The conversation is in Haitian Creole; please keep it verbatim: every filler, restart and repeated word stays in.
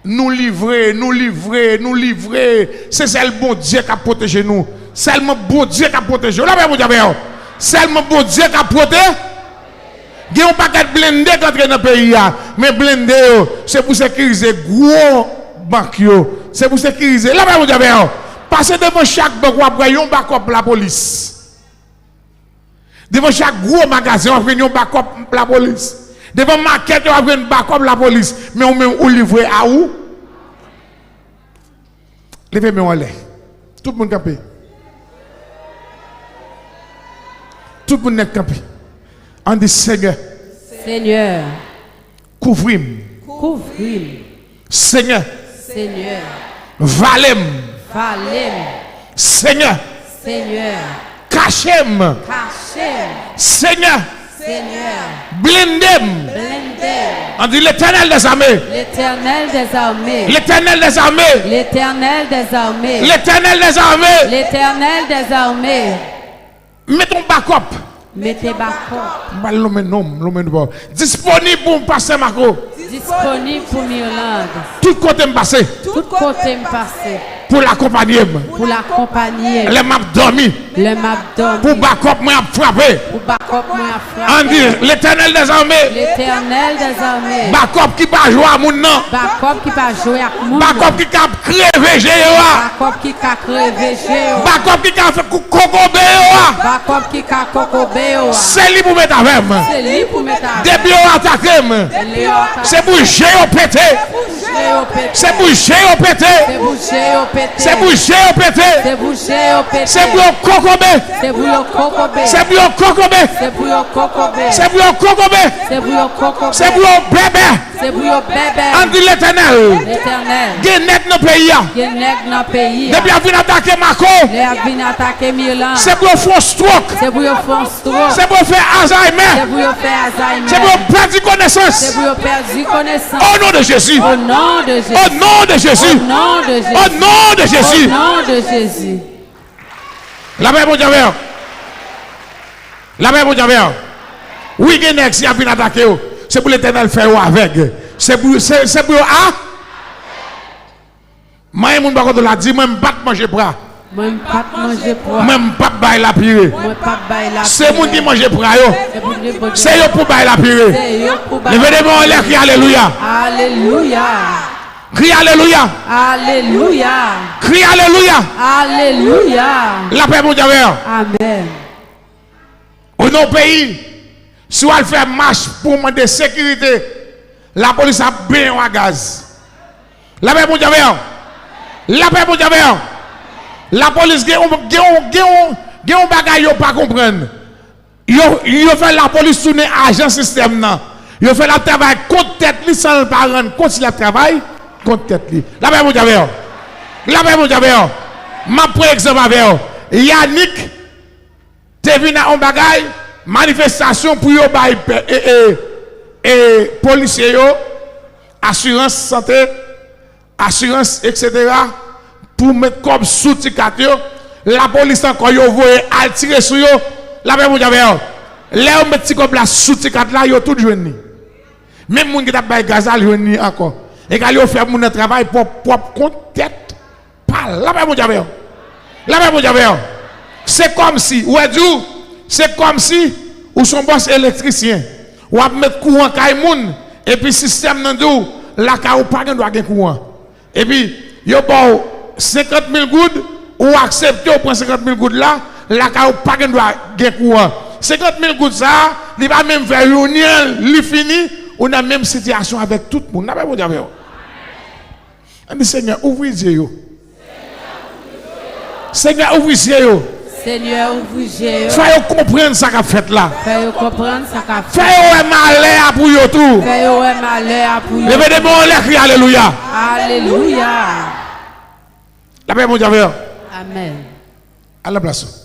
Nou livre, nou livre, nou livre. Se sèl Bondye k ap pwoteje nou. Sèlman Bondye k ap pwoteje w. Lapè Bondye avè w. Sèlman Bondye k ap pwote-, Gen yon pakèt blende k antre nan peyi a. Men blende yo, se pou sekirize gwo bank yo. Se pou sekirize. Lapè Bondye avè w. Pase devan chak bank, w ap wè yon bakòp lapolis. Devan chak gwo magazen, w ap jwenn yon bakòp lapolis. Devan makèt yo, w ap jwenn bakòp lapolis. Men ou menm, ou livre a ou. Leve men w anlè. Tout moun kanpe. Tout moun nèt kanpe. Ann di, Senyè, Senyè, kouvri m. Kouvri m. Senyè, Senyè, vale m. Vale m. Senyè, Senyè, kache m. Kache m. Senyè, Senyè, blende m. Blende m. Ann di, Letènèl dèzame. Letènèl dèzame. Letènèl dèzame. Letènèl dèzame. Letènèl dèzame. Letènèl dèzame. Mete yon bakòp. Mete bakòp. M pral lonmen non m, lonmen non m. Disponib pou Pastè Marco. Disponib pou Mirlande. Tout kote m pase. Tout kote m pase. Pou l akonpanye m. Pou l akonpanye m. Lè m ap dòmi. Lè m ap dòmi. Pou bakòp mwen ap frape. Pou bakòp mwen ap frape. Ann di, Letènèl dèzame. Letènèl dèzame. Bakòp ki pa jwe a moun nan. Bakòp ki pa jwe ak moun nan. Bakòp ki ka kreve je yo a. Bakòp ki ka kreve je yo a. Bakòp ki ka fè kou-, kokobe yo a. Bakòp ki ka kokobe yo a. Se li pou met avè m. Se li pou met avè m. Depi yo atake m. Depi yo atake m. Se pou je yo pete. Se pou je yo pete. Se pou je yo pete. Se pou je yo pete. Se pou je yo pete. Se pou yo kokobe. Se pou yo kokobe. Se pou yo kokobe. Se pou yo kokobe. Se pou yo kokobe. Se pou yo kokobe. Se pou yo bèbè. Se pou yo bèbè. Ann di, Letènèl. Letènèl. Gen nèg nan peyi a. Gen nèg nan peyi a. Depi y ap vin atake Marco. Lè y ap vin atake Mirlande. Se pou yo fè yon stroke. Se pou yo fè yon stroke. Se pou yo fè Alzheimer. Se pou yo fè Alzheimer. Se pou yo pèdi konesans. Se pou yo pèdi konesans. Au nom de Jésus. Au nom de Jésus. Au nom de Jésus. Au nom de Jésus. Au nom de Jésus. Au nom de Jésus. Lapè Bondye avè w. Lapè Bondye avè w. Wi, gen nèg, si y ap vin atake yo, se pou Letènèl fè yo avèg. Se pou, se, se pou yo a. Manyen moun bò kote w la, di, mwen, m pa t manje pra. Mwen, m pa t manje pra. Mwen, m p ap bay lapire. Mwen p ap bay lapire. Se moun ki manje pra yo. Se moun ki manje pra. Se yo pou bay lapire. Se yo pou bay lapire. Leve de men w anlè, kri alelouya. Alelouya. Kri alelouya. Alelouya. Kri alelouya. Alelouya. Lapè Bondye avè w. Amèn. Ou nan yon peyi, si w al fè mach pou w mande sekirite, lapolis ap benyen w a gaz. Lapè Bondye avè w. Lapè Bondye avè w. Lapolis gen yon, gen yon, gen yon, gen yon bagay yo pa konprann. Yo, yo fè lapolis tounen ajan sistèm nan. Yo fè l ap travay kont tèt li san l pa rann kont si l ap travay kont tèt li. Lapè Bondye avè w. Lapè Bondye avè w. M ap pran egzanp avè w. Yanick te vin ak yon bagay, manifestasyon pou yo bay pè-, e, e, e, polisye yo, asirans sante, asirans, etsetera, pou met kòb sou ti kat yo, lapolis ankò yo voye al tire sou yo, lapè Bondye avè yo. Lè yo met ti kòb la sou ti kat la, yo tout jwenn li. Menm moun ki t ap bay gaz la, l jwenn li ankò. Egal yo fè moun nan travay pwòp, pwòp kont tèt pa l. Lapè Bondye avè w. Lapè Bondye avè w. Se kòmsi, ou wè di w, se kòmsi ou se yon bòs elektrisyen. W ap met kouran kay moun, epi sistèm nan di w, lakay ou pa gen dwa gen kouran. Epi, yo ba w senkant mil goud, ou aksepte w pran senkant mil goud la, lakay ou pa gen dwa gen kouran. Senkant mil goud sa a, li pa menm fè youn an, li fini, ou nan menm sitiyasyon avèk tout moun. Lapè Bondye avè w. Ann di, Senyè, ouvri zye yo. Senyè, ouvri zye yo. Senyè, ouvri zye yo. Fè yo konprann sa k ap fèt la. Fè yo konprann sa k ap fèt. Fè yo wè malè a pou yo tou. Fè yo wè malè a pou yo tou. Leve de men w anlè, kri alelouya. Alelouya. Lapè Bondye avè w. Amèn. Al nan plas ou.